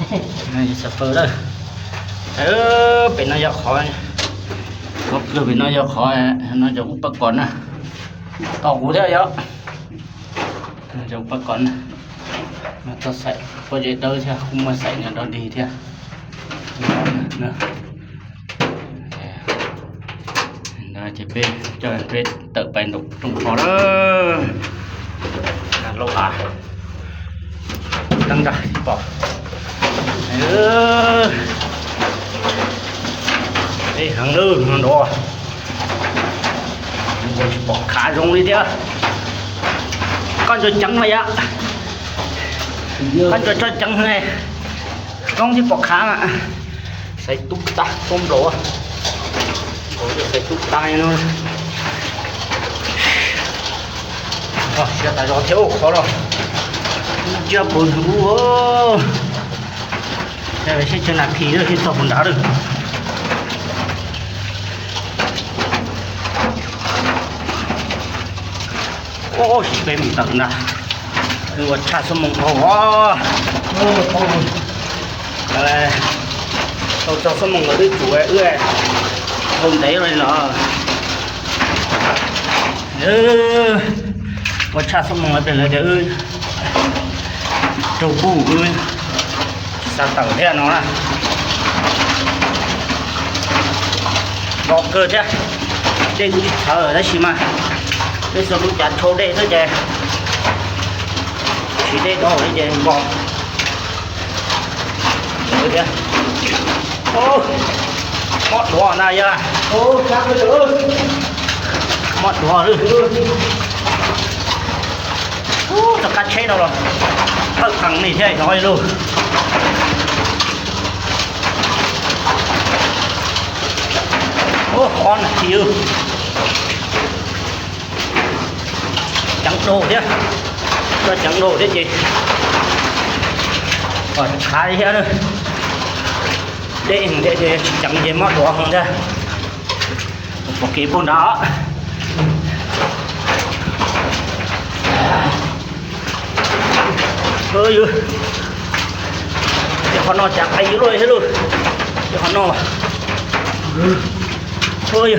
ໃຫ້ຊັບເຟີເດີ ເອີ ເປັນນາຍົກຂໍ ເປັນນາຍົກຂໍ ນາຍົກອຸປະກອນນະ ຕອກຫູແທ້ເນາະ ນາຍົກອຸປະກອນ ມາຕໍ່ໃສ່ໂປຣເຈກເດີ ຄຸມມາໃສ່ແນວດອກດີແທ້ ນະ. ເດີ ຈະເປັນ ຈະເປັນເຕີບໄປດົງ ດົງຄໍເດີ ການລົງອາ ຕັ້ງດາ ປອກ ເອີ ເອີ ຫັງເດີ ຫັງດອ ປອກຂາລົງເລີຍເດ ກ່ອນຈະຈັງໄວ້ອະ ກ່ອນຈະຈັງໄວ້ ຕ້ອງຊິປອກຂາອະ. ໃສ່ຕຸກຕາຕົ້ມໂຫຼ ໂອ້ ໃສ່ຕຸກຕາເນາະ ໂອ້ ເສຍຕາຍ ລໍເທວ ຂໍລອງ ເຈັບປວດຫົວ ແຕ່ວ່າຊິເຮັດເຈົ້າໜ້າທີ່ເດີ ເຮັດຊອບບັນດາເດີ. ໂອ້ຍ ເປັນຕັງນະ ຄືວ່າຊາສະໝົງ ໂອ້ໂຫ ເອີ ໂອ້ຍ ເອີ ເອົາຊາສະໝົງກະໄດ້ຈູເອື້ອຍ ຄົນໃດເລີຍເນາະ ເອີ ວ່າຊາສະໝົງເປັນແລ້ວເດີ ເອີຍ ໂຕກູເອີຍ. ສະເຕີແທ້ເນາະ ດອກເກີດແທ້ ເດ້ງອີກເທີໄດ້ຊິມາ ໄດ້ສະຫຼຸຈາກໂຊເດ້ເດີແຈ ຊິເດ້ດອກໄດ້ແຈ ບອກເດີ ໂອ້ ໝົດຫົວນາຍາ ໂອ້ ຈັກເລີຍ ໝົດຫົວເລີຍ. ໂອ້ ສະກັດເຊນເອົາລະ ເອົາຂັງນີ້ແທ້ນ້ອຍໂລ ໂອ້ ຄອນຄິວ ຈັງໂດເດ້ ກໍຈັງໂດເດ້ເຈ ກໍຂາຍເຮັດເດີ ເດ້ເອງເດ້ເຈ ຈັງເຈມອດຫົວຂອງເດ້. ບໍ່ເກປຸ້ນດາ ເອີຍ ດຽວຂໍນອນຈາກໄອຢູ່ເລີຍເຮີ ດຽວຂໍນອນ ເອີຍ.